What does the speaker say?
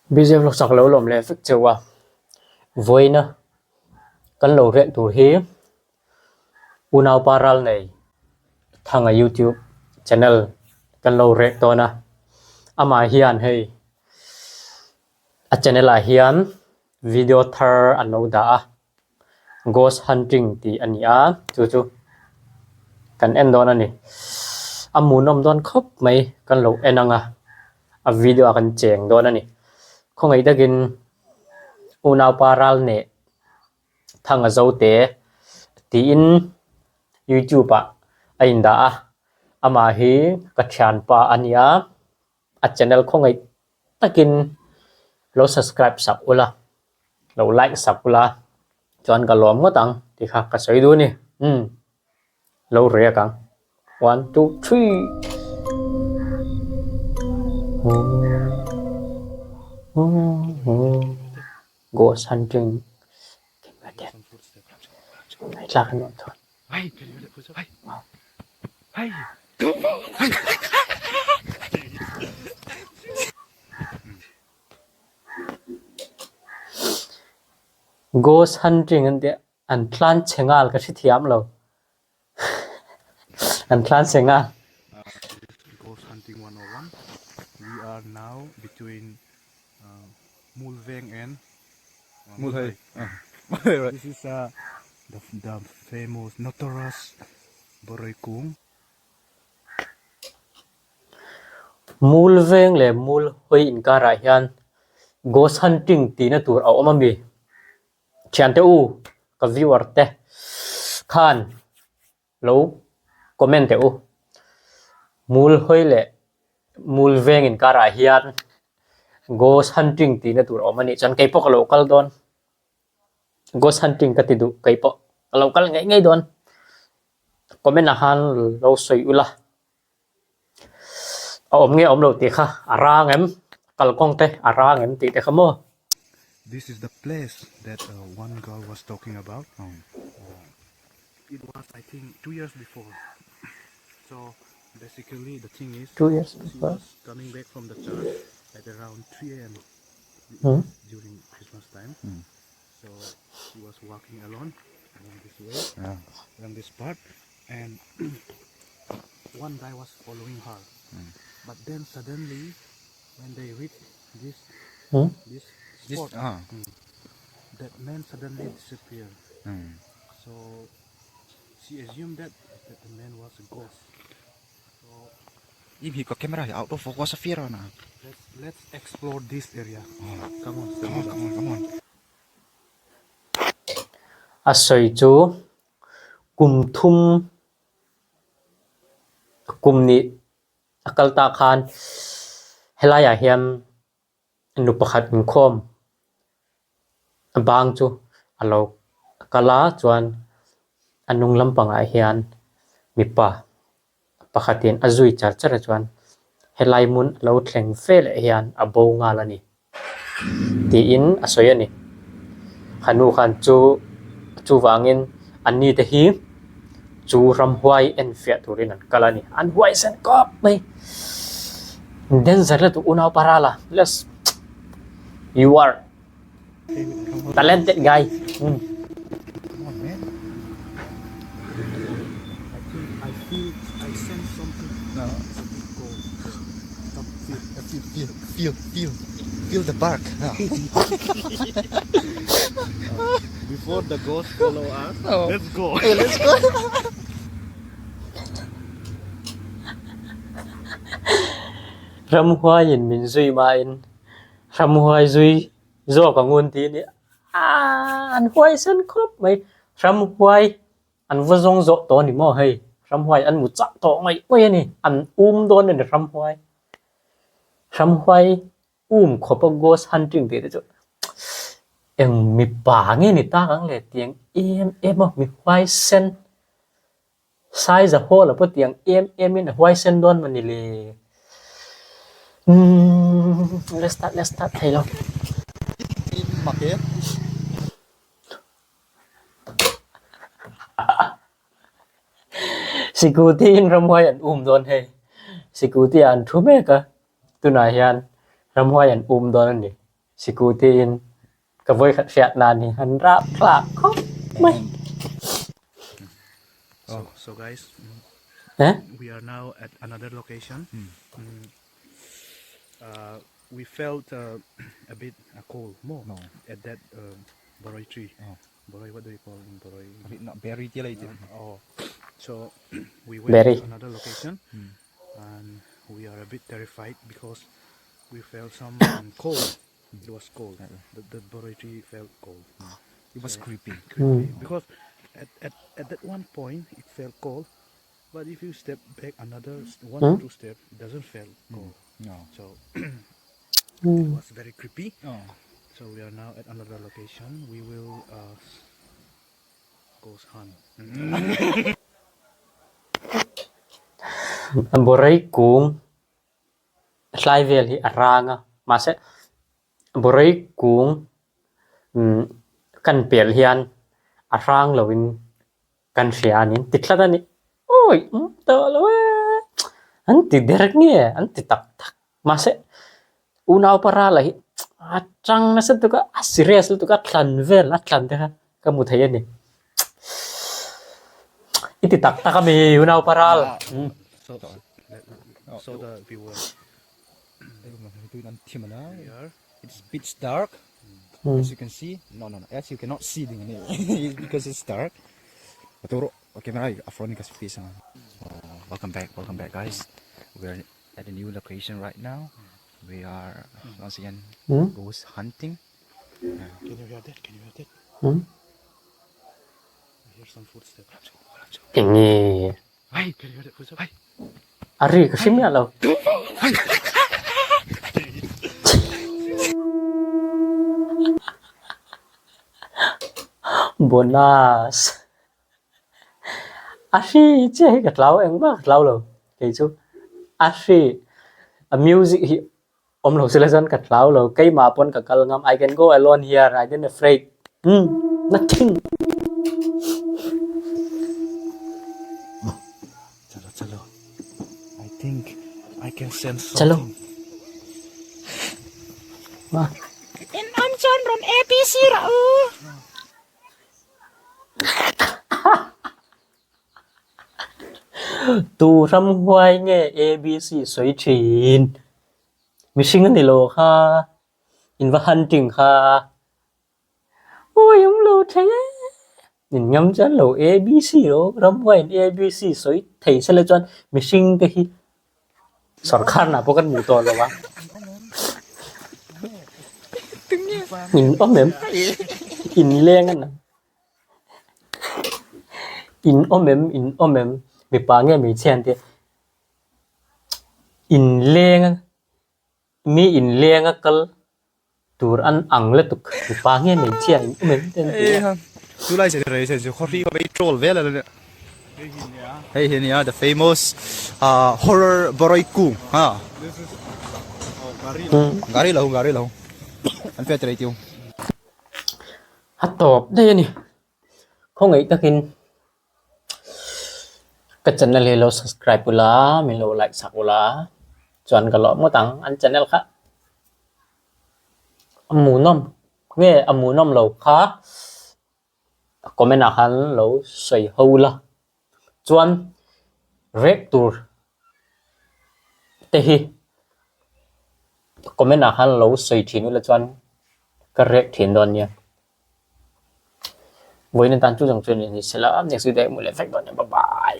Busy vlog sak lo lawm leh vek cheu a, vawiina kan lo riah tur hi unaupa ral nei Thanga youtube channel kan lo reh dawn a, amah hian hei a channel ah hian video thar an lo dah a. Ghost hunting tih a ni a, chu chu kan en dawn a ni. A hmuhnawm dawn khawp mai kan lo en ang a, a video ah kan cheng dawn a ni. Khawngaih takin unaupa ral neh thang a zo te tiin youtube ah a indah a, amah hi ka thianpa a ni a, a channel khawngaih takin lo subscribe sak ula lo like sak ula chuan ka lawm ngawt ang tih kha ka sawi duh a ni umm lo riak ang one two three ghost hunting ngaihthlak a nuam thawt. Ghost hunting an tia an tlan chhe nghal ka hre thiam lo an tlan chhe nghal. Ghost hunting 101 we are now between uh, Mulveng and uh, Mulhei. This is uh, the, the famous notorious Boroikung. Mul veng leh mul hawi inkarah hian ghost hunting tihna tur a awm a mi? Thiante u, ka viewer te khan lo comment teh u. Mul hawi leh mul veng inkarah hian ghost hunting tihna tur a awm a nih chuan keipawh ka lo kal dawn. Ghost hunting ka ti duh keipawh ka lo kal ngei ngei dawn. Comment ah khan lo sawi ula a awm nge awm lo tih kha a rang em kalkawng te a rang em tih te kha maw. This is the place that one girl was talking about it was I think two years before so basically the thing is she was coming back from the church at around 3 am during Christmas time So she was walking alone along this way, yeah. along this part, and one guy was following her. Hmm. But then suddenly, when they reached this Hmm? this This spot, ah. that man suddenly disappeared. Hmm. So she assumed that, that the man was a ghost. So Im hi ka camera hi out of focus a fir ana. let's let's explore this area. Come on, Come on, come on, come on. A sawi chu kum thum kum nih a kal ta khan helaiah hian nu pakhat inkhawm bang chu a lo kal a chuan a hnung lampangah hian mipa pakhatin a zui char char a chuan helai hmun a lo thleng fe leh hian a bo nghal a ni tiin a sawi a ni. Ha nu khan chu chuvangin an ni te hi chu ramhuai en fiah turin an kal a ni. An huaisen kawp mai danger lutuk unau parala let's you are talented guy. Come on, man. I think I feel I sense something. No. It's a bit cold. Stop feel. Feel, feel, feel, feel, feel the bark. Before the ghost follow us, Oh. let's go. Hey, let's go. Ramhuaiin min zui mahin ramhuai zui zawk ang un tih a ni aaa an huaisen khawp mai ramhuai an va zawng zawh tawh a ni maw hei ramhuai an mu chak tawh ngaih ngaih a ni an um dawn a ni ramhuai ramhuai um khawp a ghost hunting tih te chu eng mipa nge ni tak ang le tiang em em a mi huaisen Saiza Hall-a pawh tiang em em in a huaisen dawn mawni le. Umm let's start let's start thei lo. Sikuti'n ramhuai an um dawn hei. Sikuti ah an thu mek a, tunah hian ramhuai an um dawn a ni. Sikute in ka vawikhat hriat na ni an rap thlak khawp mai. So, so guys, Eh? we are now at another location. We felt a bit cold more No. at that boroi tree. Oh. Boroi, what do you call in boroi? Not berry tia lai Oh, so we went Berry. to another location and we are a bit terrified because we felt some cold. It was cold. The boroi tree felt cold. It was creepy. Creepy. Because at that one point it felt cold, but if you step back another one or two step, it doesn't feel cold. No. So it was very creepy. Oh. So we are now at another location. We will ghost hunt. Borai kung hlai vel hi a rang a, mahse borai kung kan pel hian a hrang loin kan hria a ni an ti tlat a ni. Awi tawh lo e an ti der nge an ti tak tak mahse unau para lah hi a tang nasa lutuk a a serious lutuk a thlan vel a thlan te kha ka hmu thei a ni i ti tak tak a mi unau para la. So so the viewer we are It's pitch dark. As you can see. No, no, no. As you cannot see the because it's dark. Paturo. Okay, camera a front kasi face. Oh, welcome back. Welcome back, guys. We're at a new location right now. We are once again ghost hunting. Can you hear that? Can you hear that? Hmm? I hear some footsteps. Eng nge? Can you hear that footsteps? A ri ka hre miah lo. Bonus. A hri chiah hi ka tlau engmah ka tlau lo kei chu. A hri a music hi awm lo sila chuan ka tlau lo keimah pawn ka kal ngam I can go alone here I don't afraid umm nothing. Chalo chalo. I think I can sense Chalo. something. Wah. In awm chuan rawn ABC rah u. Tu ramhuai nge ABC sawi thin? Mihring a ni lo kha, in va hunting kha. Awi awm lo thei e. In ngam chuan lo ABC lo, ramhuai in ABC sawi thei sela chuan mihring te hi Sorkar hna pawh kan hmuh tawh lo a. In awm em? In leng a na. In awm em? In awm em? Mipa nge hmeichhia an tia. In leng a, mi in leng a kal tur an ang lutuk. Mipa nge hmeichhia in awm em te an tia. Chulai se rei se chu khawhri kha vei troll vel a la nia. Hei hi nia the famous horror Boroi Kung ha. Gari lo gari lo an fiat rei tiu. A tawp daih a ni. Khawngaih takin ka channel hi lo subscribe ula, min lo like sak ula, chuan ka lawm ngawt ang an channel kha a hmuhnawm nge a hmuhnawm lo kha comment ah khan lo sawi ho ula chuan rek tur te hi comment ah khan lo sawi thin ula chuan ka rek thin dawn nia. Vawiin atan chu zawng chuan in ni sela next video ah hmuh leh vek dawn nia bye bye.